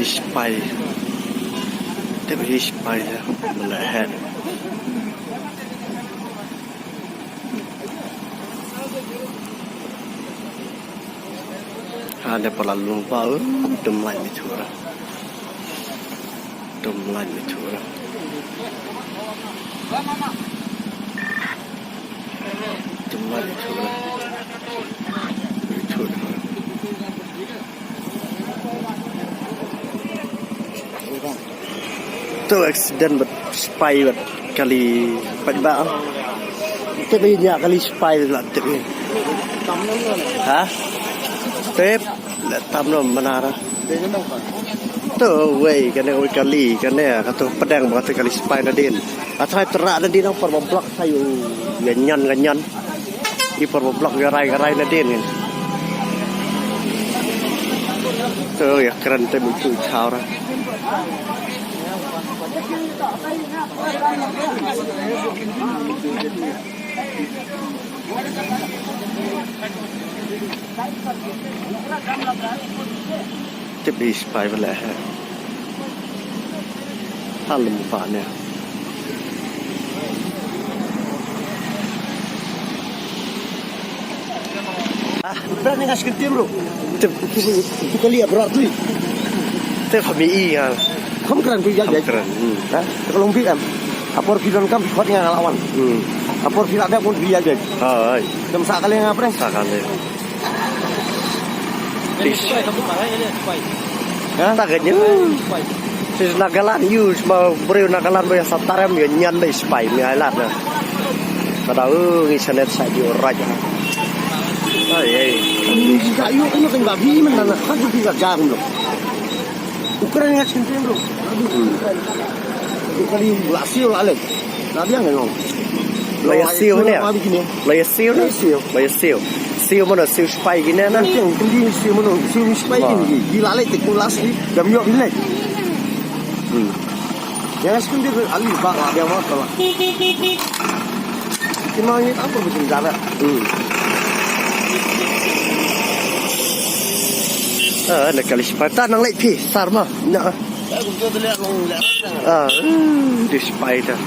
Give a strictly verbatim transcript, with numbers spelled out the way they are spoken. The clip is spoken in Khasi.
Spy. Tip hi spy da. Mala he. Ha de pala lung pa. Dum lai mi thura. Dum lai mi thura. Dum lai mi thura. Mi thura. Tu accident bad spy bad kali pat ba. Tip ïa kali spy la tip ïa. Ha? Tip la tam no manara. Tu wei kane wei kali kane katu pedang ba katu kali spy nadin. Athai tera nadin ang par ba blok thayu. Ïa nyan ïa nyan. I por ba blok ïa rai ïa rai nadin ngin. To ïa kren te mutu chaw ra. Tip hi spy ba leh he. Halum ba ne. Ah, berani ngas kentim bro. Tip. Tu kali ya berat tu. Tip kami i ya. Kam keren tu ya. Keren. Hmm. Ha? Kalau bi em. Apor pidon kam khot nga lawan. Hmm. Apor pidon ada pun bi ya. Hai. Kam sakali nga pres. Sakali. Ish. Ha? Tak kenya. Sis Nagaland yu sma breu Nagaland breu satarem yu nyan bai spy mi ai lad na. Kada u ngi sanet sa yu raj. Ai ai. Ni ka yu kena kan babi men na kan tu ka jam lo. Ukraine ngat sendiri lo. Ukraine. Ukraine la siu la lek. Nabiang no. La ya siu ne. La ya siu ne. Siu. La ya siu. Siu mana siu spy gini na. Yang tinggi siu mana siu spy gini. Gila lek tekul last ni. Dam yok lek. Hmm. Yang sekundir ali bak la dia mak la. Kima ni apa macam jarak. Hmm. Ah, nak kali spy tak nang lek pi sar ma. Nak. Ah, di spy dah.